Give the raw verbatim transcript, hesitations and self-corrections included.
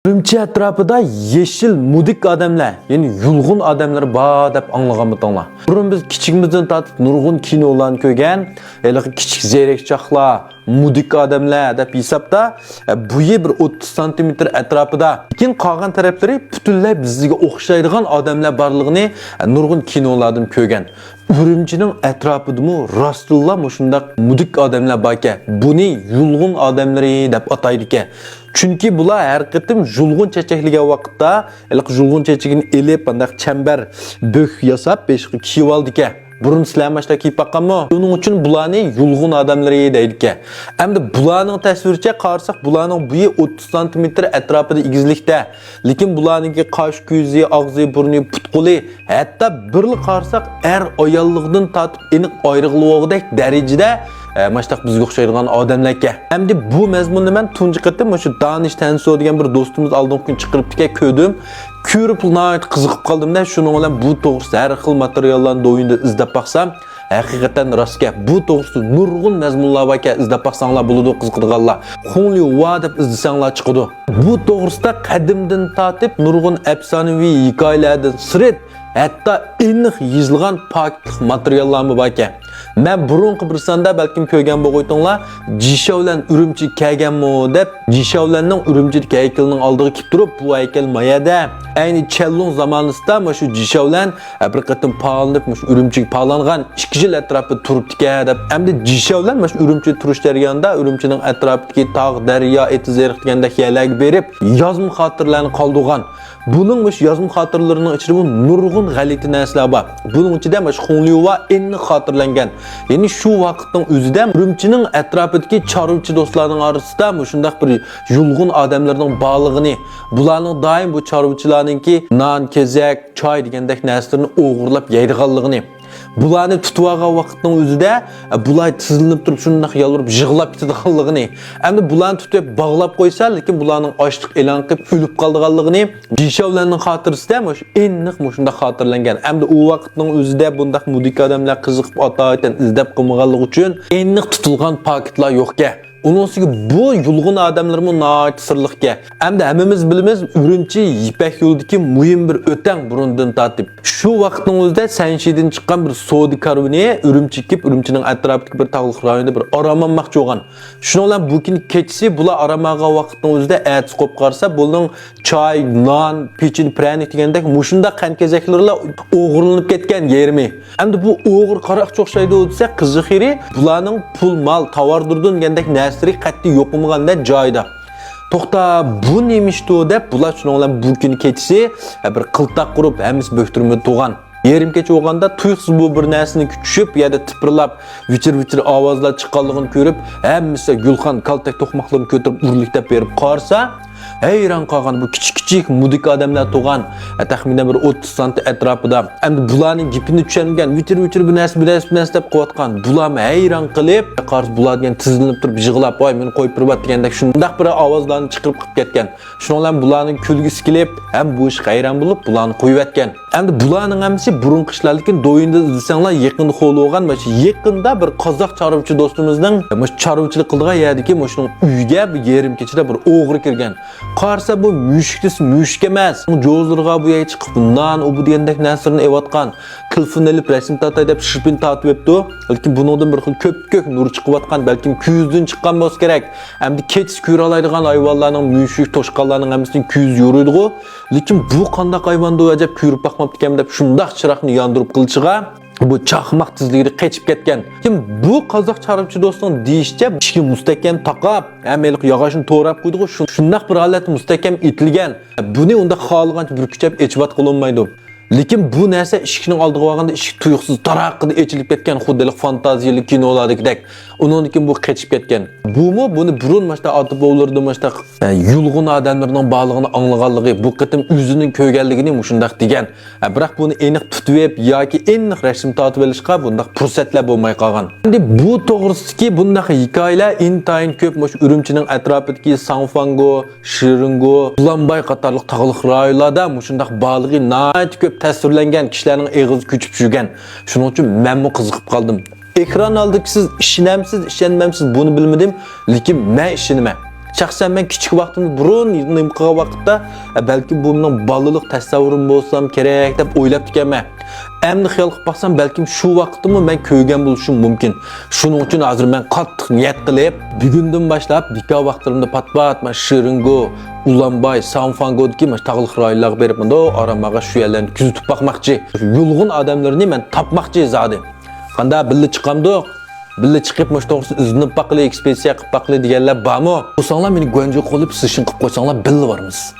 ئۈرۈمچى ئەتراپىدا يېشىل مۇدىك ئادەملەر، يەنى يۇلغۇن ئادەملىرى بار دەپ ئاڭلىغانمىدىڭلار؟ بۇرۇن بىز كىچىكىمىزدىن تارتىپ نۇرغۇن كىنولارنى كۆرگەن، ھېلىقى كىچىك زېرەكچاقلار، مۇدىك ئادەملەر دەپ ھېسابتا، بويى بىر ئوتتۇز سانتىمېتىر ئەتراپىدا. لېكىن قالغان تەرەپلىرى پۈتۈنلەي بىزگە ئوخشايدىغان ئادەملەر بارلىقىنى نۇرغۇن كىنولاردىن كۆرگەن. ئۈرۈمچىنىڭ ئەتراپىدىمۇ راستتىنلا مۇشۇنداق مۇدىك ئادەملەر باركەن. بۇنى يۇلغۇن ئادەملىرى دەپ ئاتايدىكەن. چۈنكى بۇلار ھەر قېتىم يۇلغۇن چېچەكلىگەن ۋاقىتتا، ھېلىقى يۇلغۇن چېچىكىنى ئېلىپ، ئانداق چەمبەر بۆك ياساپ، بېشىغا كىيىۋالىدىكەن. بۇرۇن سىلەر ماشۇنداق كىيىپ باققانمۇ؟ شۇنىڭ ئۈچۈن بۇلارنى يۇلغۇن ئادەملىرى دەيدىكەن. ئەمدى بۇلارنىڭ تەسۋىرىچە قارىساق، بۇلارنىڭ بويى ئوتتۇز سانتىمېتىر ئەتراپىدا ئېگىزلىكتە. لېكىن بۇلارنىڭكى قاش، كۆزى، ئاغزى، بۇرنى، پۇت-قولى، ھەتتا بىرلا قارىساق ئەر ئاياللىقىدىن تارتىپ ئېنىق ئايرىغىلى بولغۇدەك دەرىجىدە، ئە، ماشۇنداق بىزگە ئوخشايدىغان ئادەملەركەن. ئەمدى بۇ مەزمۇننى مەن تۇنجى قېتىم مۇشۇ دانىش تەنسو دېگەن بىر دوستىمىز ئالدىنقى كۈنى چىقىرىپتىكەن، كۆردۈم. كۆرۈپ ناھايىتى قىزىقىپ قالدىم-دە، شۇنىڭ بىلەن بۇ توغرىسىدا ھەر خىل ماتېرىياللارنى دوۋيىندا ئىزدەپ باقسام، ھەقىقەتەن راست گەپ. بۇ توغرىسىدا نۇرغۇن مەزمۇنلار باركەن، ئىزدەپ باقساڭلار بولىدۇ، قىزىقىدىغانلار. خۇڭليۇ ۋا دەپ ئىزدىسەڭلار چىقىدۇ. بۇ توغرىسىدا قەدىمدىن تارتىپ نۇرغۇن ئەپسانىۋى ھېكايىلەردىن سىرت، ھەتتا ئېنىق يېزىلغان پاكىتلىق ماتېرىياللارمۇ باركەن. مەن بۇرۇنقى بىر ساندا بەلكىم كۆرگەن بولغۇيتۇڭلار، جىشاۋلەن ئۈرۈمچىگە كەلگەنمۇ دەپ، جىشاۋلەننىڭ ئۈرۈمچىدىكى ھەيكىلىنىڭ ئالدىغا كېلىپ تۇرۇپ، بۇ ھەيكەل مايەدە، ئەينى چەنلۇڭ زامانىسىدا مۇشۇ جىشاۋلەن، ھە، بىر قېتىم پاللىنىپ، مۇشۇ ئۈرۈمچىگە پاللانغان، ئىككى يىل ئەتراپىدا تۇرۇپتىكەن دەپ. ئەمدى جىشاۋلەن مۇشۇ ئۈرۈمچىدە تۇرۇش جەريانىدا ئۈرۈمچىنىڭ ئەتراپىدىكى تاغ، دەريا، ئېتىز-ئېرىق دېگەندەك يەرلەرگە بېرىپ، يازما خاتىرىلەرنى قالدۇرغان. بۇنىڭ مۇشۇ يازما خاتىرىلىرىنىڭ ئىچىدە بۇ نۇرغۇن غەلىتە نەرسىلەر بار. بۇنىڭ ئىچىدە مۇشۇ خۇڭليۇۋا ئېنىق خاتىرىلەنگەن. يەنى شۇ ۋاقىتنىڭ ئۆزىدە ئۈرۈمچىنىڭ ئەتراپىدىكى چارۋىچى دوستلارنىڭ ئارىسىدا مۇشۇنداق بىر يۇلغۇن ئادەملەرنىڭ بارلىقىنى، بۇلارنىڭ دائىم بۇ چارۋىچىلارنىڭكى نان، كېزەك، چاي دېگەندەك نەرسىلىرىنى ئوغرىلاپ يەيدىغانلىقىنى، بۇلارنى تۇتۇۋالغان ۋاقىتنىڭ ئۆزىدە، ئە، بۇلار تىزلىنىپ تۇرۇپ شۇنداق يالۋۇرۇپ يىغلاپ كېتىدىغانلىقىنى، ئەمدى بۇلارنى تۇتۇپ باغلاپ قويسا، لېكىن بۇلارنىڭ ئاچلىق ئېلان قىلىپ ئۆلۈپ قالىدىغانلىقىنى جىشاۋلەننىڭ خاتىرىسىدە مۇش-، ئېنىق مۇشۇنداق خاتىرىلەنگەن. ئەمدى ئۇ ۋاقىتنىڭ ئۆزىدە بۇنداق مۇدىك ئادەملەر قىزىقىپ ئاتايىتەن ئىزدەپ قىلمىغانلىقى ئۈچۈن ئېنىق تۇتۇلغان پاكىتلار يوقكەن. ئۇنىڭ ئۈستىگە بۇ يۇلغۇن ئادەملىرىمۇ ناھايىتى سىرلىقكەن. ئەمدى ھەممىمىز بىلىمىز، ئۈرۈمچى يىپەك يولىدىكى مۇھىم بىر ئۆتەڭ بۇرۇندىن تارتىپ. شۇ ۋاقىتنىڭ ئۆزىدە سەنشىدىن چىققان بىر سودا كارۋىنى ئۈرۈمچىگە كېلىپ، ئۈرۈمچىنىڭ ئەتراپىدىكى بىر تاغلىق رايوندا بىر ئارام ئالماقچى بولغان. شۇنىڭ بىلەن بۇ كۈنى كېچىسى بۇلار ئارام ئالغان ۋاقىتنىڭ ئۆزىدە ئەتىسى قوپۇپ قارىسا، بۇنىڭ چاي، نان، پېچىنە، پىرەنىك دېگەندەك مۇشۇنداق قەنت-كېزەكلىرىلا ئوغرىلىنىپ كەتكەن يېرىمى. ئەمدى بۇ ئوغرى قاراقچى ئوخشايدۇ دېسە، قىزىقىرى بۇلارنىڭ پۇل، مال، تاۋار دۇردۇن دېگەندەك نەرسىلىرى قەتئىي يوقىمىغاندەك جايىدا. توختا، بۇ نېمە ئىشتۇ دەپ بۇلار شۇنىڭ بىلەن بۇ كۈنى كېچىسى بىر قىلتاق قۇرۇپ ھەممىسى بۆكتۈرمە تۇغان. يېرىم كېچە بولغاندا تۇيۇقسىز بۇ بىر نەرسىنى چۈشۈپ، يەردە تىپىرلاپ، ۋىچىر-ۋىچىر ئاۋازلار چىققانلىقىنى كۆرۈپ، ھەممىسى گۈلخان كالتەك توقماقلىرىنى كۆتۈرۈپ ئۇرۇلۇپ دەپ بېرىپ قارىسا، ھەيران قالغان بۇ كىچىك-كىچىك مۇدىك ئادەملەر تۇغان، تەخمىنەن بىر ئوتتۇز سانتى ئەتراپىدا. ئەمدى بۇلارنىڭ گېپىنى چۈشەنمىگەن، ۋىچىر-ۋىچىر بىر نەرسە، بىر نەرسە، بىر نەرسە دەپ قىلىۋاتقان. بۇلارمۇ ھەيران قېلىپ، قارىسا بۇلار دېگەن تىزلىنىپ تۇرۇپ يىغلاپ، ۋاي، مېنى قويۇپ بېرىۋەت دېگەندەك شۇنداق بىر ئاۋازلارنى چىقىرىپ قىلىپ كەتكەن. شۇنىڭ بىلەن بۇلارنىڭ كۈلگۈسى كېلىپ، ھەم بۇ ئىشقا ھەيران بولۇپ، بۇلارنى قويۇۋەتكەن. ئەمدى بۇلارنىڭ ھەممىسى بۇرۇنقى ئىشلار، لېكىن دوۋيىندا ئىزدىسەڭلار، يېقىندا خولى بولغان، مانا شۇ يېقىندا بىر قازاق چارۋىچى دوستىمىزنىڭ مۇشۇ چارۋىچىلىق قىلىدىغان يەردىكى مۇشۇنىڭ ئۆيىگە بىر يېرىم كېچىدە بىر ئوغرى كىرگەن. قارىسا، بۇ مۈشۈك دېسە مۈشۈك ئەمەس. جوزىلىرىغا بۇ يەرگە چىقىپ، نان، ئۇ بۇ دېگەندەك نەرسىلەرنى ئېلىۋاتقان. تېلېفون ئېلىپ، رەسىم تارتاي دەپ شىرپىنى تارتىۋېپتۇ. لېكىن بۇنىڭدىن بىر خىل كۆپكۆك نۇر چىقىۋاتقان، بەلكىم كۆزدىن چىققان بولسا كېرەك. ئەمدى كېچىسى كۆرەلەيدىغان ھايۋانلارنىڭ، مۈشۈك، توشقانلارنىڭ ھەممىسىنىڭ كۆزى يورۇيدىغۇ. لېكىن بۇ قانداق ھايۋاندۇ ئەجەب، كۆرۈپ باقماپتىكەنمەن دەپ شۇنداق چىراغنى ياندۇرۇپ قىلىشىغا، بۇ چاقماق تېزلىكىدە قېچىپ كەتكەن. لېكىن بۇ قازاق چارۋىچى دوستنىڭ دېيىشىچە، ئىشىكنى مۇستەھكەم تاقاپ، ھەم ھېلىقى ياغاچنى توراپ قويدىغۇ، شۇ-، شۇنداق بىر ھالەتتە مۇستەھكەم ئېتىلگەن. بۇنى ئۇنداق خالىغانچە بۈركۈچەپ ئېچىۋاتقىلى بولمايدۇ. لېكىن بۇ نەرسە ئىشىكنىڭ ئالدىغا بارغاندا ئىشىك تۇيۇقسىز تاراققىدە ئېچىلىپ كەتكەن، خۇددى ھېلىقى فانتازىيەلىك كىنولاردىكىدەك. ئۇنىڭدىن كېيىن بۇ قېچىپ كەتكەن. بۇمۇ بۇنى بۇرۇن مۇشۇنداق ئاتا-بوۋىلىرىدا مۇشۇنداق، ئە، يۇلغۇن ئادەملىرىنىڭ بارلىقىنى ئاڭلىغانلىقى، بۇ قېتىم ئۆزىنىڭ كۆرگەنلىكىنى مۇشۇنداق دېگەن. ئە، بىراق بۇنى ئېنىق تۇتۇۋېلىپ ياكى ئېنىق رەسىم تارتىۋېلىشقا بۇنداق پۇرسەتلەر بولماي قالغان. ئەمدى بۇ توغرىسىدىكى بۇنداق ھېكايىلەر ئىنتايىن كۆپ مۇشۇ ئۈرۈمچىنىڭ ئەتراپىدىكى ساڭفاڭگو، شىرىنگو، بۇلامباي قاتارلىق تاغلىق رايونلاردا مۇشۇنداق بارلىقى ناھايىتى كۆپ تەسۋىرلەنگەن، كىشىلەرنىڭ ئېغىزى كۆچۈپ يۈرگەن. شۇنىڭ ئۈچۈن مەنمۇ قىزىقىپ قالدىم. ئېكران ئالدىدىكى سىز ئىشىنەمسىز، ئىشەنمەمسىز، بۇنى بىلمىدىم، لېكىن مەن ئىشىنىمەن. شەخسەن مەن كىچىك ۋاقتىمدا بۇرۇن نېمە قىلغان ۋاقىتتا، ئە، بەلكىم بۇ مېنىڭ بالىلىق تەسەۋۋۇرۇم بولسام كېرەك دەپ ئويلاپتىكەنمەن. ئەمدى خىيال قىلىپ باقسام، بەلكىم شۇ ۋاقىتتىمۇ مەن كۆرگەن بولۇشۇم مۇمكىن. شۇنىڭ ئۈچۈن ھازىر مەن قاتتىق نىيەت قىلىپ، بۈگۈندىن باشلاپ بىكار ۋاقىتلىرىمدا پات-پات مانا شىرىنگو، ئۇلانباي، سانفاڭگودىكى مانا تاغلىق رايونلارغا بېرىپ، مۇنداق ئارام ئالغاچ شۇ يەرلەرنى كۆزىتىپ باقماقچى. يۇلغۇن ئادەملىرىنى مەن تاپماقچى زادى. قانداق، بىللە چىقامدۇق؟ بىللە چىقىپ، مۇشۇ توغرىسىدا ئىزدىنىپ باقىلى، ئېكسپېدىتسىيە قىلىپ باقىلى دېگەنلەر بارمۇ؟ بولساڭلار مېنى گۇەنجۇغا قويۇپ سېشن قىلىپ قويساڭلار، بىللە بارىمىز.